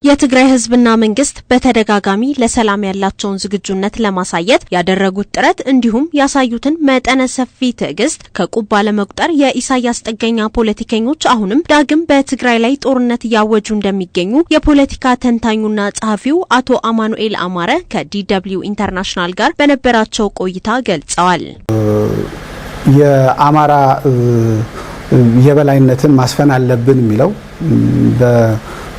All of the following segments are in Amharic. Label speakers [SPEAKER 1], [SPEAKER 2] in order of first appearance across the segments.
[SPEAKER 1] የትግራይ ህዝብና መንግስት በተደጋጋሚ ለሰላም ያላቸውን ዝግጁነት ለማሳየት ያደረጉት ጥረት እንዲሁም ያሳዩትን መጠነ ሰፊ ትዕግስት ከቁብ ባለመቁጠር የኢሳያስ ጥገኛ ፖለቲከኞች አሁንም ዳግም በትግራይ ላይ ጦርነት እያወጁ እንደሚገኙ የፖለቲካ ተንታኙና ጸሐፊው አቶ አማኑኤል አማረ ከ DW International ጋር በነበራቸው ቆይታ ገልጸዋል።
[SPEAKER 2] የአማራ የበላይነትን ማስፈን አለብን የሚለው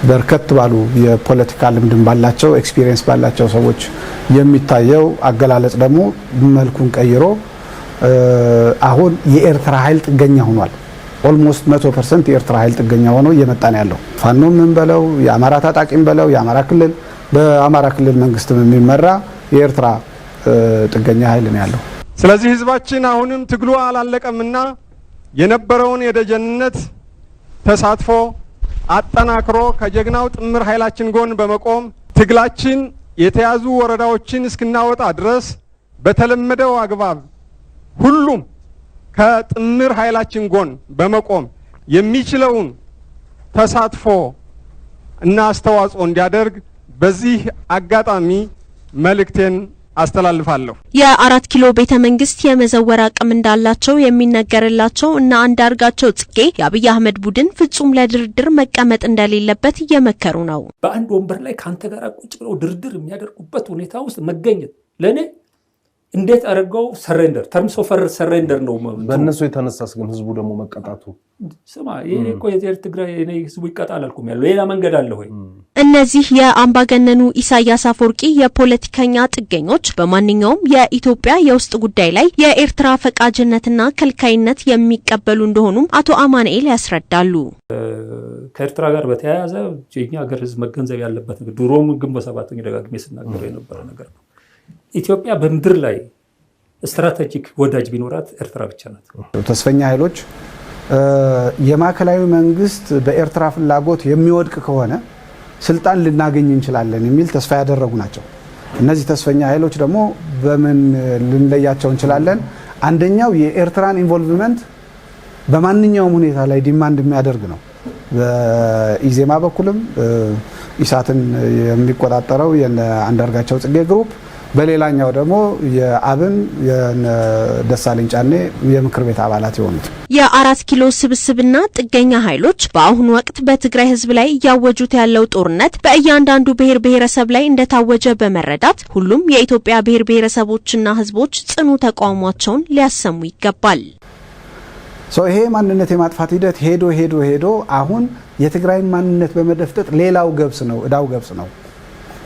[SPEAKER 2] በርከት ባሉ የፖለቲካ ልምድም ባላቸው፣ experience ባላቸው ሰዎች የሚታየው አገላለጽ ደግሞ መልኩን ቀይሮ አሁን የኤርትራ ኃይል ጥገኛ ሆኗል። Almost 100% የኤርትራ ኃይል ጥገኛ ሆኖ እየመጣ ነው ያለው። ፋኖም ምን በለው፣ የአማራ ታጣቂም በለው፣ የአማራ ክልል በአማራ ክልል መንግስትም የሚመራ የኤርትራ ጥገኛ ኃይል ነው ያለው።
[SPEAKER 3] ስለዚህ ህዝባችን አሁንም ትግሉ አላለቀምና የነበረውን የደጀንነት ተሳትፎ አጠናክሮ ከጀግናው ጥምር ኃይላችን ጎን በመቆም ትግላችን የተያዙ ወረዳዎችን እስክናወጣ ድረስ በተለመደው አግባብ ሁሉም ከጥምር ኃይላችን ጎን በመቆም የሚችለውን ተሳትፎ እና አስተዋጽኦ እንዲያደርግ በዚህ አጋጣሚ መልእክቴን አስተላልፋለሁ።
[SPEAKER 1] የአራት ኪሎ ቤተ መንግስት የመዘወር አቅም እንዳላቸው የሚነገርላቸው እነ አንዳርጋቸው ጽጌ የአብይ አህመድ ቡድን ፍጹም ለድርድር መቀመጥ እንደሌለበት እየመከሩ ነው።
[SPEAKER 4] በአንድ ወንበር ላይ ከአንተ ጋር ቁጭ ብለው ድርድር የሚያደርጉበት ሁኔታ ውስጥ መገኘት ለእኔ እንዴት አድርገው surrender፣ terms of surrender ነው።
[SPEAKER 5] በእነሱ የተነሳስ ግን ህዝቡ ደግሞ መቀጣቱ?
[SPEAKER 4] ስማ፣ ይሄ እኮ የትግራይ ህዝቡ ይቀጣል አላልኩም ያለው፣ ሌላ መንገድ አለ ወይ?
[SPEAKER 1] እነዚህ የአምባገነኑ ኢሳያስ አፈወርቂ የፖለቲከኛ ጥገኞች በማንኛውም የኢትዮጵያ የውስጥ ጉዳይ ላይ የኤርትራ ፈቃጅነትና ከልካይነት የሚቀበሉ እንደሆኑም አቶ አማኑኤል ያስረዳሉ።
[SPEAKER 4] ከኤርትራ ጋር በተያያዘ የኛ ሀገር ህዝብ መገንዘብ ያለበት ነገር፣ ድሮም ግንቦት ሰባት ደጋግሜ ስናገረው የነበረ ነገር ነው። ኢትዮጵያ በምድር ላይ strategic ወዳጅ ቢኖራት ኤርትራ ብቻ ናት።
[SPEAKER 2] ተስፈኛ ኃይሎች የማዕከላዊ መንግስት በኤርትራ ፍላጎት የሚወድቅ ከሆነ ስልጣን ልናገኝ እንችላለን የሚል ተስፋ ያደረጉ ናቸው። እነዚህ ተስፈኛ ኃይሎች ደግሞ በምን ልንለያቸው እንችላለን? አንደኛው የኤርትራን involvement በማንኛውም ሁኔታ ላይ demand የሚያደርግ ነው። በኢዜማ በኩልም ኢሳትን የሚቆጣጠረው የነ አንዳርጋቸው ጽጌ group፣ በሌላኛው ደግሞ የአብን ደሳለኝ ጫኔ የምክር ቤት አባላት የሆኑት።
[SPEAKER 1] የአራት ኪሎ ስብስብና ጥገኛ ኃይሎች በአሁኑ ወቅት በትግራይ ሕዝብ ላይ እያወጁት ያለው ጦርነት በእያንዳንዱ ብሔር ብሔረሰብ ላይ እንደታወጀ በመረዳት ሁሉም የኢትዮጵያ ብሔር ብሔረሰቦችና ሕዝቦች ጽኑ ተቃውሟቸውን ሊያሰሙ ይገባል።
[SPEAKER 2] ይሄ ማንነት የማጥፋት ሂደት ሄዶ ሄዶ ሄዶ አሁን የትግራይን ማንነት በመደፍጠጥ ሌላው ገብስ ነው፣ እዳው ገብስ ነው፣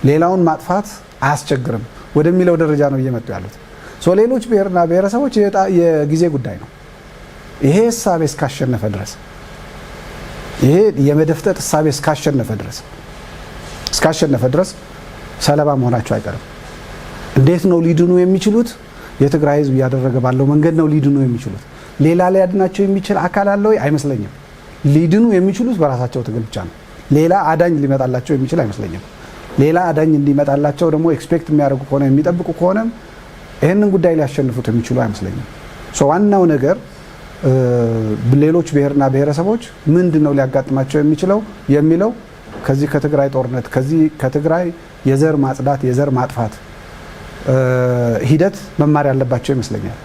[SPEAKER 2] ሌላውን ማጥፋት አያስቸግርም ወደሚለው ደረጃ ነው እየመጡ ያሉት። So ሌሎች ብሔርና ብሔረሰቦች የጊዜ ጉዳይ ነው። ይሄ እሳቤ እስካሸነፈ ድረስ፣ ይሄ የመደፍጠጥ እሳቤ እስካሸነፈ ድረስ ሰለባ መሆናቸው አይቀርም። እንዴት ነው ሊድኑ የሚችሉት? የትግራይ ህዝብ እያደረገ ባለው መንገድ ነው ሊድኑ የሚችሉት። ሌላ ሊያድናቸው የሚችል አካል አለ ወይ? አይመስለኝም። ሊድኑ የሚችሉት በራሳቸው ትግል ብቻ ነው። ሌላ አዳኝ ሊመጣላቸው የሚችል አይመስለኝም። ሌላ አዳኝ እንዲመጣላቸው ደግሞ expect የሚያደርጉ ከሆነ፣ የሚጠብቁ ከሆነም ይህንን ጉዳይ ሊያሸንፉት የሚችሉ አይመስለኝም። So ዋናው ነገር ሌሎች ብሔርና ብሔረሰቦች ምንድን ነው ሊያጋጥማቸው የሚችለው የሚለው ከዚህ ከትግራይ ጦርነት፣ ከዚህ ከትግራይ የዘር ማጽዳት፣ የዘር ማጥፋት ሂደት መማር ያለባቸው ይመስለኛል።